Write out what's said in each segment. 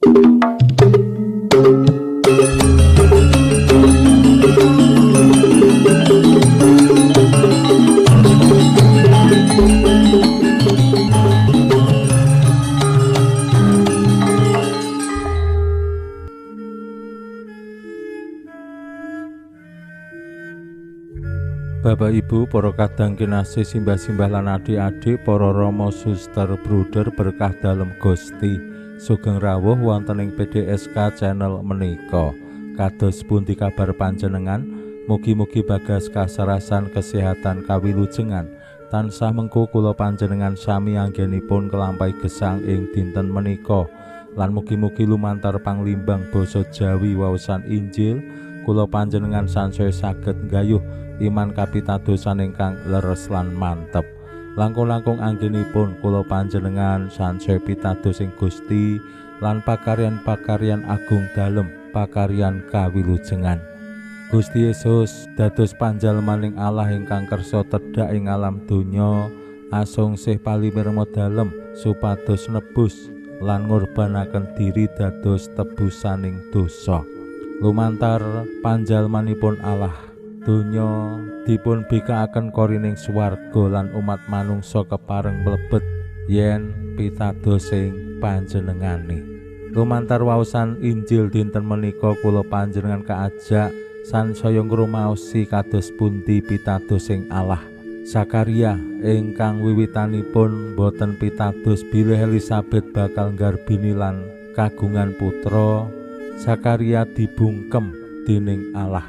Bapak Ibu, para kadang kinasih, simbah-simbah lan adik-adik, para rama, suster, bruder berkah dalem Gusti. Sugeng rawuh wonten ing PDSK channel menika. Kados pundi kabar panjenengan? Mugi-mugi bagas kasarasan kesehatan kawilujengan. Tansah mengko kula panjenengan sami anggenipun kelampahi gesang ing dinten menika. Lan mugi-mugi lumantar panglimbang basa Jawi waosan Injil kula panjenengan sansaya saged nggayuh iman kapitadosan ingkang leres lan mantep. Langkung-langkung anggenipun kula panjenengan sansaya pitados ing Gusti lan pakaryan-pakaryan agung dalem pakaryan kawilujengan. Gusti Yesus dados panjalmaning Allah ingkang kersa tedhak ing alam donya asungsih palimirma dalem supados nebus lan ngurbanaken diri dados tebusaning dosa. Lumantar panjalmanipun Allah, donya dipun bikakaken korining swarga lan umat manungsa kepareng mlebet yen pitados ing panjenengane. Lumantar waosan Injil dinten menika kula panjenengan kaajak sansaya ngrumaosi kados pundi pitados ing Allah. Zakaria ingkang wiwitanipun boten pitados bilih Elizabeth bakal nggarbini lan kagungan putra, Zakaria dibungkem dening Allah.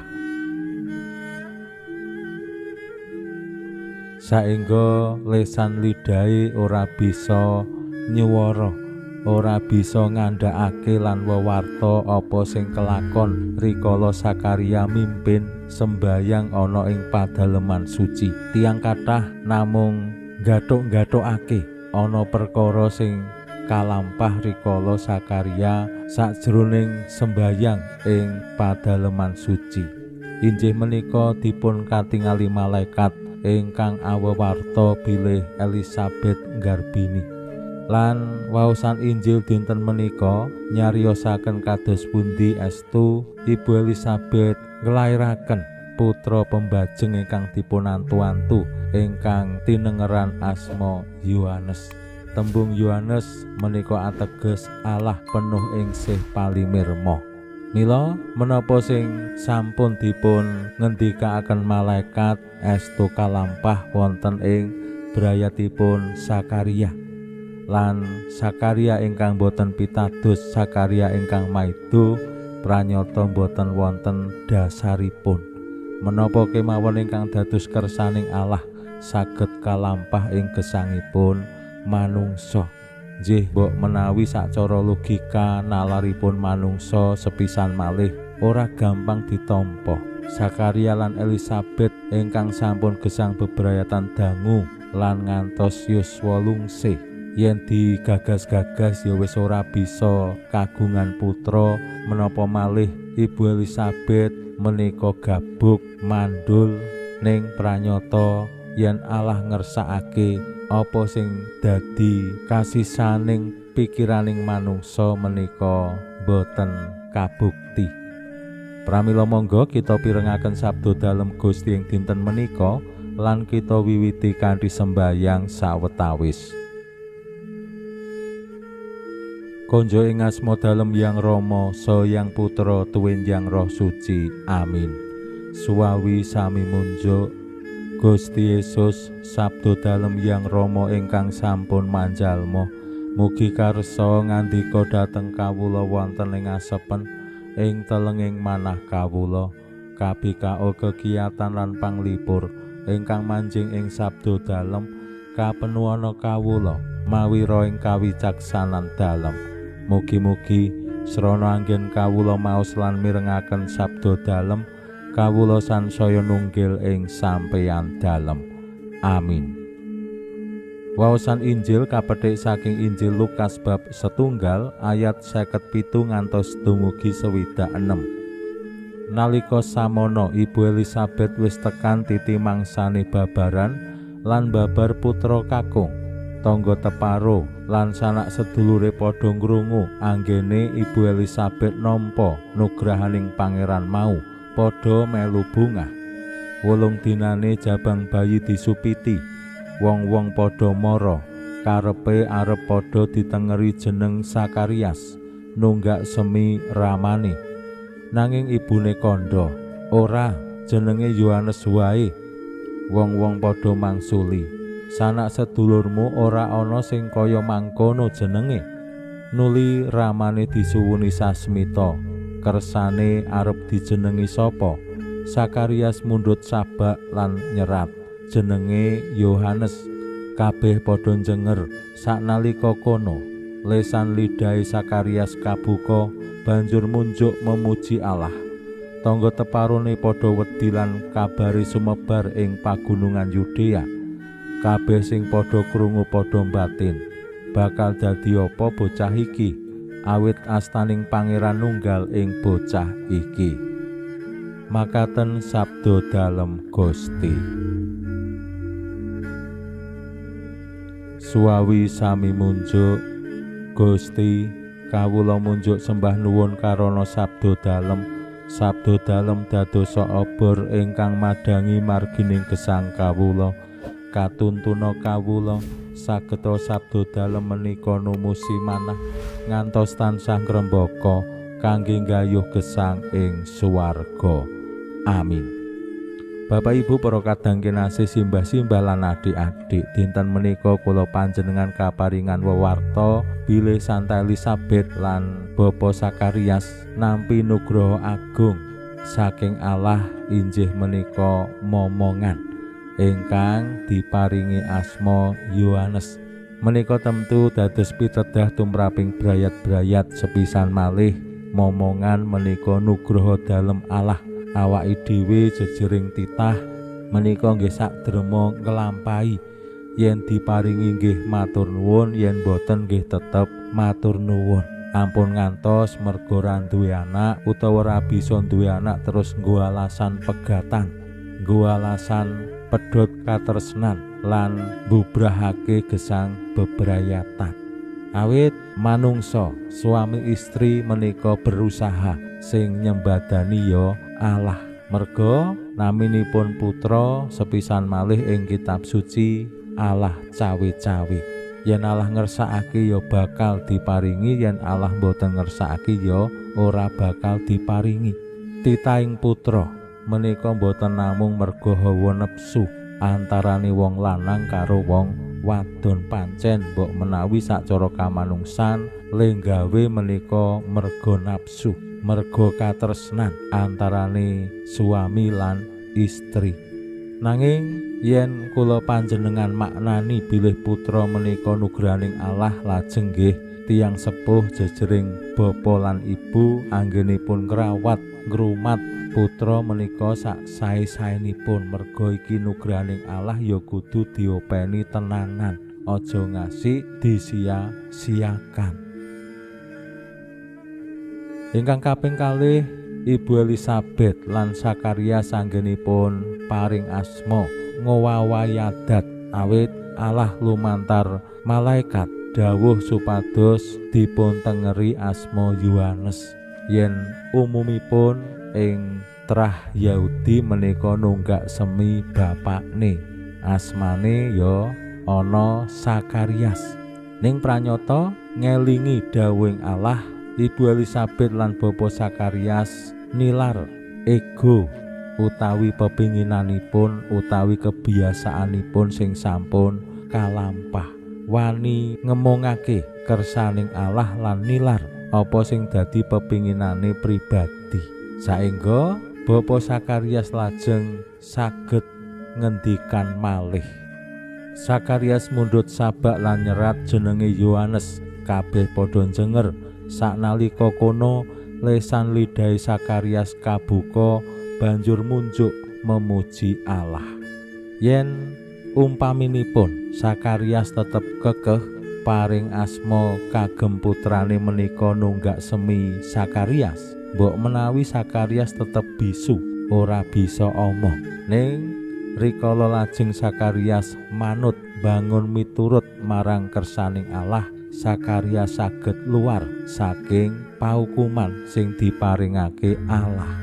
Saengga lesan lidahe ora bisa nyuwara, ora bisa ngandhakake lan wewarta apa sing kelakon rikala Zakaria mimpin sembayang ana ing padaleman suci. Tiyang kathah namung gathuk-gathukake ana perkara sing kalampah rikala Zakaria sajroning sembayang ing padaleman suci. Injih menika dipun katingali malaikat ingkang awewarta bilih Elizabeth nggarbini. Lan waosan Injil dinten menika nyariosaken kados pundi estu Ibu Elizabeth nglairaken putra pembajeng ingkang dipun antu-antu ingkang tinengeran asma Yohanes. Tembung Yohanes menika ateges Allah penuh ing sih palimirma. Mila menapa sing sampun dipun ngendikaaken malaikat estu kalampah wonten ing brayatipun Zakaria. Lan Zakaria ingkang boten pitados, Zakaria ingkang maido pranyata boten wonten dasaripun. Menapa kemawon ingkang dados kersaning Allah saged kalampah ing gesangipun manungsa. Nggih mbok menawi sacara logika nalaripun manungsa sepisan malih ora gampang ditampa. Zakaria lan Elizabeth ingkang sampun gesang bebrayatan dangu lan ngantos yuswa lungsih, yen digagas-gagas ya wis ora bisa kagungan putra, menapa malih Ibu Elizabeth menika gabuk mandul ning pranyata yen Allah ngersakake apa sing dadi kasisaning pikiraning manungsa menika boten kabukti. Pramila monggo kita pirengaken sabda dalem Gusti ing dinten menika lan kita wiwiti kanthi sembayang sawetawis. Konjo ing asma dalem Yang Rama, saha Yang Putra, tuwin Yang Roh Suci. Amin. Suwawi sami munjuk Gusti Yesus, sabda dalem Yang Rama ingkang sampun manjalma, mugi karsa ngandika dhateng kawula wonten ing asepen ing telenging manah kawula, kabikao kekiyatan lan panglipur ingkang manjing ing sabda dalem, kapenuana kawula mawira ing kawicaksanan dalem. Mugi-mugi srana anggen kawula maos lan mirengaken sabda dalem, kawula sansaya nunggil ing sampeyan dalem. Amin. Waosan Injil kapethik saking Injil Lukas bab 1 ayat 57 ngantos dumugi 66. Nalika samono Ibu Elizabeth wis tekan titi mangsane babaran lan babar putra kakung. Tangga teparo lan sanak sedulure padha ngrungu anggene Ibu Elisabet nampa nugrahaning pangeran mau, padha melu bungah. 8 dinane jabang bayi disupiti, wong-wong padha mara, karepe arep padha ditengeri jeneng Sakarias, nunggak semi ramane. Nanging ibune kandha, ora, jenenge Yohanes wae. Wong-wong padha mangsuli, sanak sedulurmu ora ana sing kaya mangkono jenenge. Nuli ramane disuwuni sasmita, kersane arep dijenengi sapa? Sakarias mundhut sabak lan nyerat, jenenge Yohanes. Kabeh padha njenger saknalika kono. Lesan lidahe Sakarias kabuka, banjur munjuk memuji Allah. Tangga teparone padha wedi lan kabare sumebar ing pagunungan Yudea. Kabeh sing padha krungu padha mbatin, bakal dadi apa bocah iki? Awit astaning pangeran nunggal ing bocah iki. Makaten sabda dalem Gusti. Suwawi sami munjuk, Gusti, kawula munjuk sembah nuwun karana sabda dalem. Sabda dalem dadosa obor ingkang madhangi margining gesang kawula. Katuntuna kawula sageta sabda dalem menika numusi manah ngantos tansah ngrembaka kangge nggayuh gesang ing swarga. Amin. Bapak Ibu para kadang kinasih, simbah-simbah lan adik-adik, dinten menika kula panjenengan kaparingan wewarta bilih Santa Elisabet lan Bapa Sakarias nampi nugraha agung saking Allah, injih menika momongan ingkang diparingi asma Yohanes. Menika tentu dados pitedah tumraping brayat-brayat sepisan malih momongan menika nugraha dalem Allah. Awake dhewe jejering titah menika nggih sakderma nglampahi, yen diparingi nggih matur nuwun, yen boten nggih tetep matur nuwun. Ampun ngantos mergo ra duwe anak utawa ra bisa duwe anak terus nggo alasan pegatan, nggo alasan pedhot katresnan lan mbubrahake gesang bebrayatan. Awit manungsa suami istri menika berusaha sing nyembadani ya Allah. Merga naminipun putra sepisan malih ing kitab suci Allah cawe-cawe. Yen Allah ngersakake ya bakal diparingi, yen Allah mboten ngersakake ya ora bakal diparingi. Titahing putra menika mboten namung merga hawa nepsu antarane wong lanang karo wong wadon. Pancen mbok menawi sacara kamanungsan lenggawe menika merga nafsu, merga katresnan antarane suami lan istri. Nanging yen kula panjenengan maknani bilih putra menika nugrahaning Allah, lajeng nggih tiyang sepuh jejering bapa lan ibu anggenipun ngrawat ngrumat putra menika sak sae-saenipun, merga iki nugrahaning Allah ya kudu diopeni tenanan, aja ngasih disia-siakan. Ingkang kaping kalih, Ibu Elisabet lan Sakarias anggenipun paring asma ngowawahi adat, awit Allah lumantar malaikat dawuh supados dipun tengeri asma Yohanes. Yen umumipun ing trah Yahudi menika nunggak semi bapakne, asmane ya ana Sakarias. Ning pranyata ngelingi dawuhing Allah, Ibu Elisabet lan Bapa Sakarias nilar ego utawi pepinginanipun utawi kebiasaanipun sing sampun kalampah, wani ngemongake kersaning Allah lan nilar apa sing dadi pepinginane pribadi. Saengga Bapa Sakarias lajeng saged ngendikan malih. Sakarias mundhut sabak lan nyerat jenenge Yohanes. Kabeh padha njenger saknalika kono lesan lidahe Sakarias kabuka banjur munjuk memuji Allah. Yen umpaminipun Sakarias tetep kekeh paring asma kagem putrane menika nunggak semi Sakarias, mbok menawi Sakarias tetep bisu, ora bisa omong. Ning rikala lajeng Sakarias manut bangun miturut marang kersaning Allah, Sakaria saged luar saking paukuman sing diparingake Allah.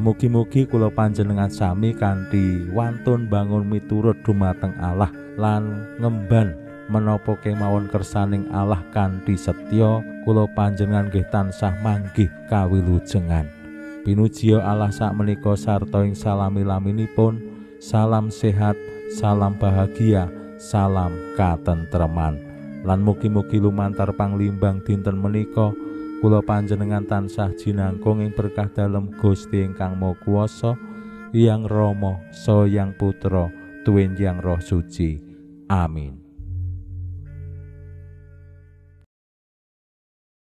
Mugi-mugi kula panjenengan sami kanthi wantun bangun miturut dumateng Allah lan ngemban menapa kemawon kersaning Allah kanthi setya, kula panjenengan nggih tansah manggih kawilujengan. Pinujiya Allah sakmenika sarta ing salami-laminipun. Salam sehat, salam bahagia, salam katentreman. Lan mugi-mugi lumantar panglimbang dinten menika kula panjenengan tansah jinangkung ing berkah dalem Gusti ingkang Maha Kuwasa, Hyang Rama, Saha Hyang Putra, tuwin Hyang Roh Suci. Amin.